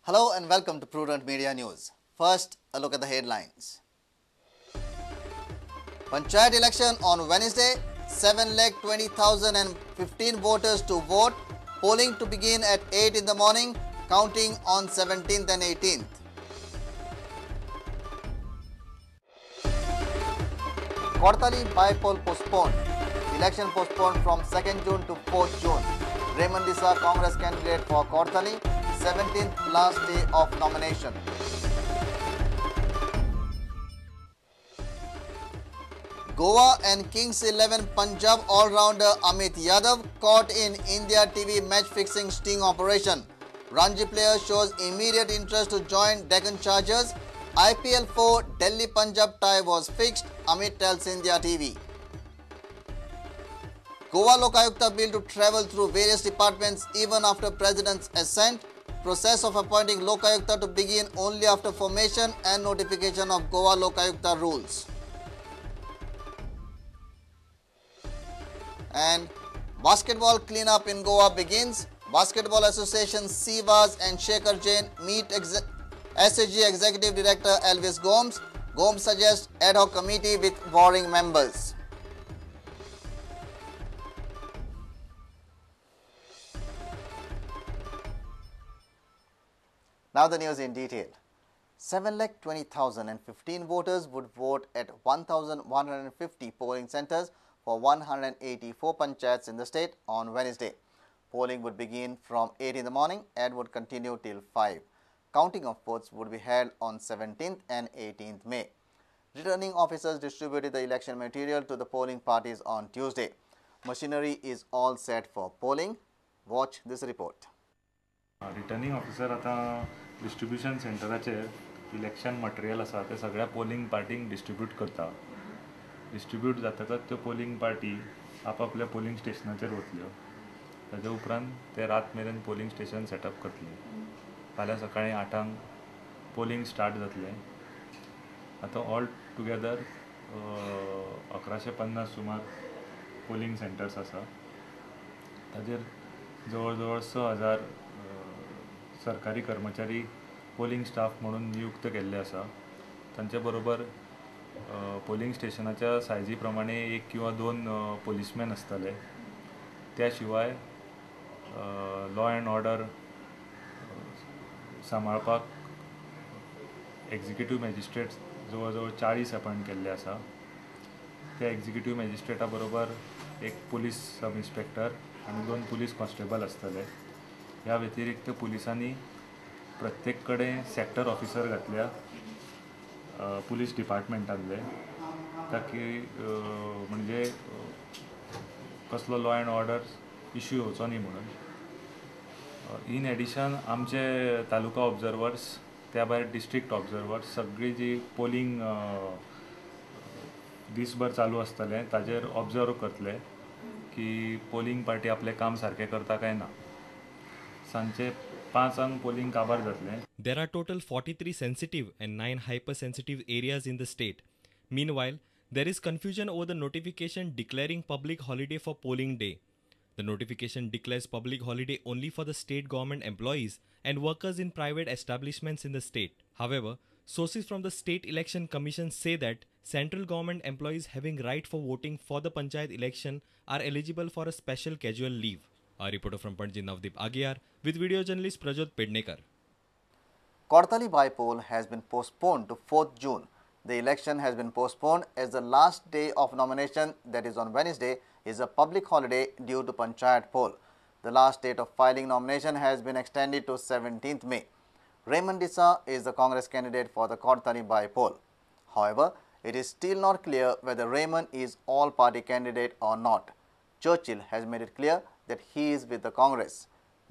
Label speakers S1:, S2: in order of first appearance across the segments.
S1: Hello and welcome to Prudent Media News. First, a look at the headlines. Panchayat election on Wednesday, 7,20,015 voters to vote. Polling to begin at 8 in the morning, counting on 17th and 18th. Cortalim by-poll postponed. Election postponed from 2nd June to 4th June. Raymond D'Sa, Congress candidate for Cortalim, 17th last day of nomination. Goa and Kings 11 Punjab all-rounder Amit Yadav caught in India TV match-fixing sting operation. Ranji player shows immediate interest to join Deccan Chargers. IPL 4 Delhi Punjab tie was fixed, Amit tells India TV. Goa Lokayukta bill to travel through various departments even after President's assent. Process of appointing Lokayukta to begin only after formation and notification of Goa Lokayukta rules. And basketball cleanup in Goa begins. Basketball Association Sivas and Shekhar Jain meet SHG Executive Director Elvis Gomes. Gomes suggests ad hoc committee with warring members. Now the news in detail. 7,20,015 voters would vote at 1,150 polling centers for 184 panchayats in the state on Wednesday. Polling would begin from 8 in the morning and would continue till 5. Counting of votes would be held on 17th and 18th May. Returning officers distributed the election material to the polling parties on Tuesday. Machinery is all set for polling. Watch this report.
S2: Returning officer आतां distribution सेंटराचेर election material आसा ते सगळ्या polling पार्टींक distribute करता. Distribute जातकच त्यो polling party आपापल्या polling स्टेशनाचेर वतल्यो. ताजे उपरांत ते रात मेरेन पोलिंग स्टेशन सेटअप करतले. फाल्यां सकाळीं 8 पोलिंग स्टार्ट जातलें. आतां ऑल टुगेदर 1150 सुमार पोलिंग सेंटर्स आसा. ताजेर जवळ जवळ 6000 सरकारी कर्मचारी पोलिंग स्टाफ म्हणून नियुक्त केल्ले आसा. तांचे बरोबर पोलिंग स्टेशनाच्या सायजी प्रमाणे 1 किंवा 2 पोलिसमॅन आसतले. त्या शिवाय लॉ अँड ऑर्डर सांबाळपाक एक्झिक्युटीव मॅजिस्ट्रेट जवळ जवळ 40 अपॉयंट केल्ले आसा. त्या एक्झिक्युटीव मॅजिस्ट्रेटा बरोबर 1 पुलीस सब इन्स्पेक्टर आनी 2 पुलीस कॉन्स्टेबल आसतले. ह्या व्यतिरिक्त पुलिसांनी प्रत्येक कडेन सेक्टर ऑफिसर घातल्या पुलीस डिपार्टमेंटांतले, ताकी म्हणजे कसलो लॉ अँड ऑर्डर इश्यू येवचो न्ही म्हणून. इन एडिशन आमचे तालुका ऑब्जर्वर्स, त्या भायर डिस्ट्रिक्ट ऑब्जर्वर्स सगळी जी पोलिंग दीसभर चालू आसतलें ताजेर ऑब्जर्व करतले की पोलिंग पार्टी आपलें काम सारकें करता काय ना. सांजचे 5 पोलिंग काबार जातलें.
S3: There are total 43 sensitive and 9 hypersensitive areas in the state. Meanwhile, there is confusion over the notification declaring public holiday for polling day. The notification declares public holiday only for the state government employees and workers in private establishments in the state. However, sources from the State Election Commission say that central government employees having right for voting for the panchayat election are eligible for a special casual leave. Our reporter from Panjim, Navdeep Aguiar, with video journalist Prajot Pednekar.
S1: Cortalim by-poll has been postponed to 4th June. The election has been postponed as the last day of nomination, that is on Wednesday, is a public holiday due to Panchayat poll. The last date of filing nomination has been extended to 17th May. Raymond D'Sa is the Congress candidate for the Cortalim by-poll. However, it is still not clear whether Raymond is all-party candidate or not. Churchill has made it clear that he is with the Congress.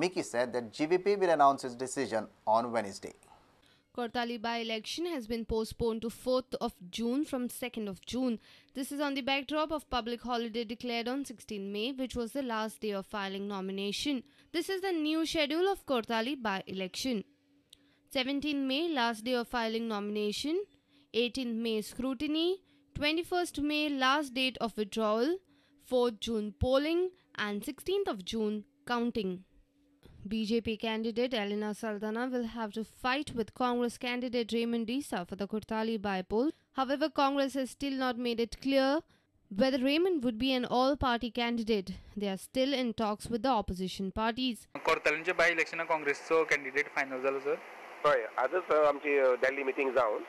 S1: Mickey said that GVP will announce his decision on Wednesday.
S4: Cortalim by-election has been postponed to 4th of June from 2nd of June. This is on the backdrop of public holiday declared on 16 May, which was the last day of filing nomination. This is the new schedule of Cortalim by-election. 17 May, last day of filing nomination. 18 May, scrutiny. 21st May, last date of withdrawal. 4th June, polling, and 16th of June, counting. BJP candidate Elena Saldanha will have to fight with Congress candidate Raymond D'Sa for the Cortalim bypoll. However, Congress has still not made it clear whether Raymond would be an all-party candidate. They are still in talks with the opposition parties.
S5: कोर्तालीमच्या bye इलेक्शनाक काँग्रेसचो candidate final जालो sir?
S6: हय, आजच आमची दिल्ली meeting जावन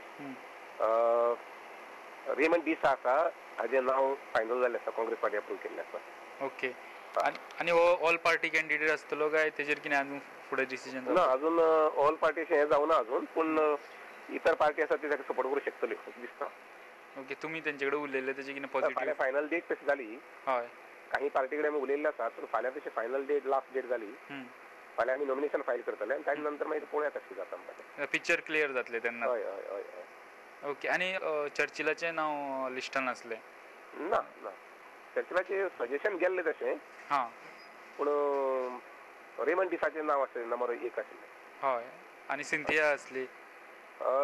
S6: Raymond D'Sa आसा हाजें नांव final जाल्लें आसा, काँग्रेस पार्टी अप्रूव केल्लें आसा.
S5: ओके, आनी हो ऑल पार्टी कॅन्डिडेट आसतलो काय तेजेर कितें अजून फुडें डिसिजन
S6: ना? अजून ऑल पार्टी अशें हें जावना अजून, पूण इतर पार्टी आसा ती ताका सपोर्ट करूं शकतली अशें दिसता.
S5: ओके, तुमी तेंचे कडेन उलयल्ले तेजें कितें पॉझिटिव्ह?
S6: फाल्यां फायनल डेट तशी जाली.
S5: हय,
S6: काही पार्टी कडेन आमी उलयल्ले आसात, पूण फाल्यां तशी फायनल डेट लास्ट डेट जाली. फाल्यां आमी नॉमिनेशन फायल करतले आनी ताजे नंतर मागीर पळोवया कशें जाता आमकां.
S5: पिक्चर क्लियर जातलें तेन्ना.
S6: हय हय हय हय.
S5: ओके, आनी चर्चिलाचें नांव लिस्टान आसलें?
S6: ना ना, चर्चिलाचें सजेशन गेल्लें तशें.
S5: हां,
S6: पूण रेमंड डिसाचें नांव आसलें नंबर 1 आशिल्लें.
S5: हय, आनी सिंथिया आसली?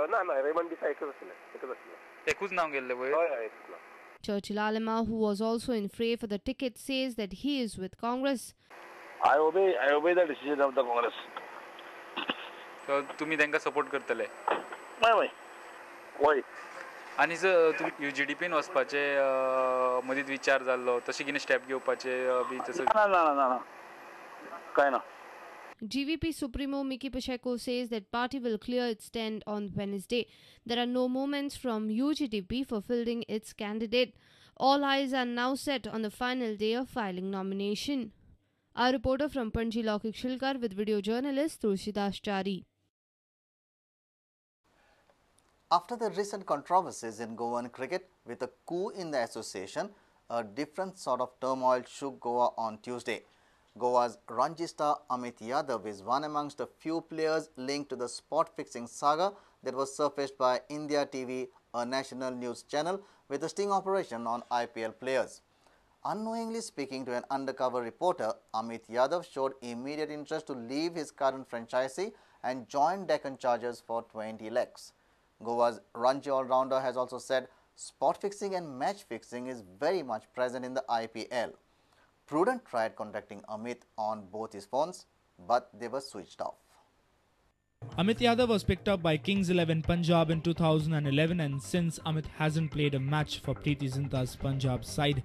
S6: ना ना, रेमंड डिसा एकच आसलें, एकच आसलें.
S5: एकूच नांव गेल्लें पळय?
S6: हय हय, एकूच नांव.
S4: Churchill Alemao, who was also in fray for the ticket, says that he is with Congress.
S7: I obey the decision of the Congress.
S5: So, तुम्ही त्यांका सपोर्ट करतले?
S7: नाही नाही.
S5: आनी सर, तुमी UGDPन वचपाचे मदींच विचार जाल्लो, तशें कितें स्टेप घेवपाचे बी तसो?
S7: ना ना ना ना, काय ना.
S4: GVP Supremo Mickky Pacheco says that party will clear its stand on Wednesday. There are no movements from UGDP for fielding its candidate. All eyes are now set on the final day of filing nomination. Our reporter from Panji, Laukik Shilkar, with video journalist Tulsidas Chari.
S1: After the recent controversies in Goan cricket with a coup in the association, a different sort of turmoil shook Goa on Tuesday. Goa's Ranji star Amit Yadav is one amongst the few players linked to the spot-fixing saga that was surfaced by India TV, a national news channel, with a sting operation on IPL players. Unknowingly speaking to an undercover reporter, Amit Yadav showed immediate interest to leave his current franchisee and join Deccan Chargers for 20 lakhs. Goa's Ranji all-rounder has also said spot fixing and match fixing is very much present in the IPL. Prudent tried contacting Amit on both his phones, but they were switched off.
S8: Amit Yadav was picked up by Kings 11 Punjab in 2011, and since Amit hasn't played a match for Preeti Zinta's Punjab side.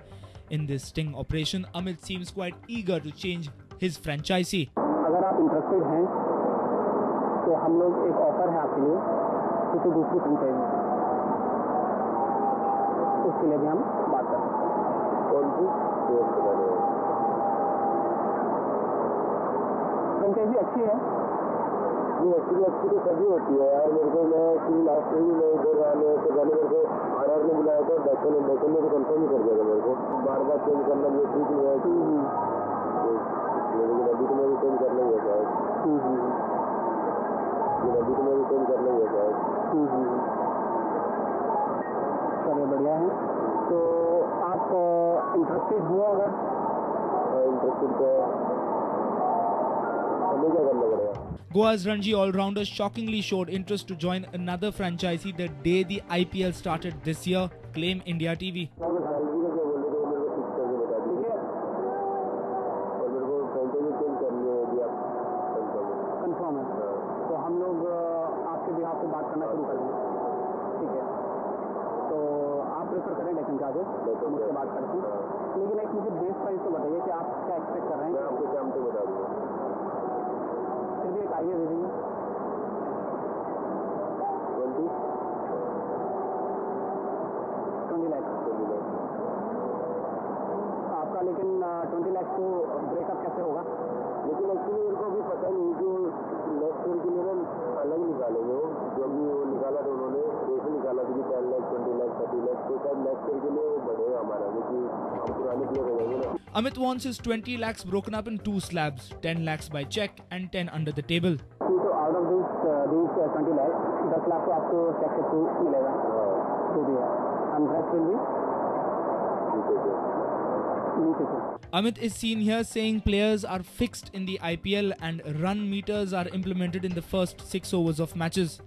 S8: In this sting operation, Amit seems quite eager to change his franchisee.
S9: अगर आप interested हैं तो हम लोग एक offer है आपके लिए किसी दूसरी franchise, उसके लिए भी हम बात कर सकते हैं.
S7: कौन सी?
S9: फ्रेंचाइजी अच्छी है?
S7: नहीं, एक्चुअली अच्छी तो सभी होती है यार. मेरे को मैं एक्चुअली लास्ट टाइम मैं इधर आने से पहले मेरे को RR ने बुलाया था, डेक्कन ने तो कंफर्म ही कर दिया था मेरे को. बार बार चेंज करना मुझे ठीक नहीं है, लेकिन अभी तो मेरे चेंज करना ही है शायद. अभी तो मेरे चेंज करना ही है शायद.
S9: चलिए बढ़िया है. तो आप इंटरेस्टेड हो? अगर
S7: इंटरेस्टेड तो हमें क्या करना पड़ेगा?
S8: Goa's Ranji all-rounder shockingly showed interest to join another franchisee the day the IPL started this year, claim India TV.
S9: Confirm है तो हम लोग आपके बिहाफ पे बात करना शुरू करेंगे. ठीक है, तो आप प्रेफर करें डेक्कन चार्जर्स, हम उससे बात करते हैं. लेकिन एक मुझे बेस प्राइस तो बताइए कि आप क्या एक्सपेक्ट कर रहे हैं.
S7: मैं आपको शाम को बता दूँगा.
S9: फिर भी एक आइडिया दे दीजिए. 20 लाख आपका. लेकिन 20 लाख तो ब्रेकअप कैसे होगा?
S7: लेकिन एक्चुअली मेरे को अभी पता नहीं कि नेक्स्ट ईयर के लिए ना अलग निकालेंगे वो. जो भी वो निकाला था उन्होंने रेशो निकाला था कि 10 लाख, 20 लाख, 30 लाख, तो शायद नेक्स्ट ईयर के लिए वो बढ़ेगा हमारा, क्योंकि हम पुराने प्लेयर हो जाएंगे ना.
S8: Amit wants his 20 lakhs broken up in two slabs, 10 lakhs by check and 10 under the table.
S9: So out of these 20 lakhs, 10 lakh तो आपको चेक के थ्रू मिलेगा, जो भी है, and rest will be नीचे से.
S8: Amit is seen here saying players are fixed in the IPL and run meters are implemented in the first 6 overs of matches.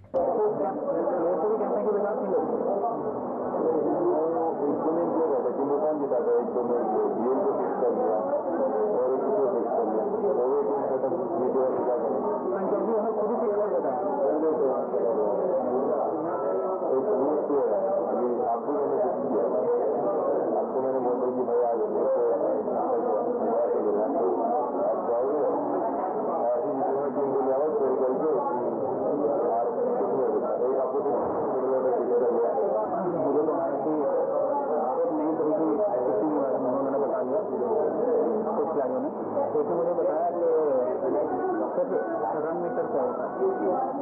S7: कर लिया और एक इसमें फिक्स कर लिया। वो भी टीम सेटअप वीडियो क्या करें,
S9: फ्रेंचाइजी हमें खुद ही फिक्स कर देता है।
S7: एक वीक है अभी आपको मैंने फिक्स किया, आपको मैंने बोला कि भाई आज आप जाओगे ऐसी जिसमें टीम को ले आओ खेल करके आप कुछ नहीं हो सकता। एक आपको
S9: मुझे तो आया कि एक नई तरह की किसी के बारे में उन्होंने बता दिया कुछ खिलाड़ियों ने, लेकिन मुझे बताया कि सर रन मीटर क्या होता है?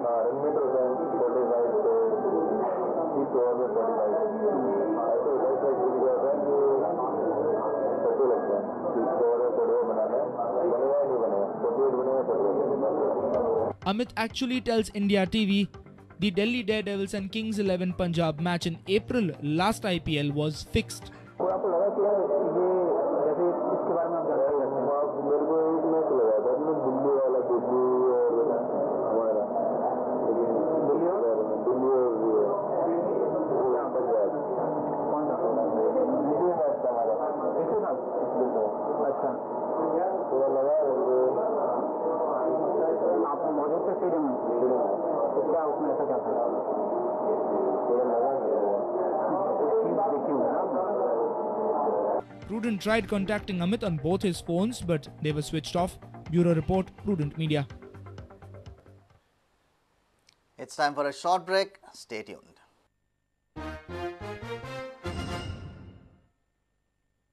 S7: हाँ, रन मीटर होता है 45 से 6 ओवर में 45 ऐसे होता है। एक्चुअली क्या होता है कि सट्टे लगते हैं कि 6 ओवर में 45 बनाना है, बनेगा या नहीं बनेगा, 48 बनेगा 48।
S8: Amit actually tells India TV the Delhi Daredevils and Kings 11 Punjab match in April last IPL was fixed.
S9: और आपको लगा कि यार ये जैसे इसके बारे में आप जानकारी रखते हैं?
S7: मेरे को एक मैच लगा था अपने दिल्ली वाला, दिल्ली और हमारा, लेकिन दिल्ली और पंजाब
S9: कौन सा
S7: इसी मैच था हमारा
S9: इसी साल? अच्छा,
S7: थोड़ा लगा मेरे को।
S9: आप मौजूद थे स्टेडियम में, तो क्या उसमें ऐसा क्या था?
S7: थोड़ा लगा मेरे को।
S9: चीज़ देखी हुई ना आपने?
S8: Prudent tried contacting Amit on both his phones, but they were switched off. Bureau Report, Prudent Media.
S1: It's time for a short break. Stay tuned.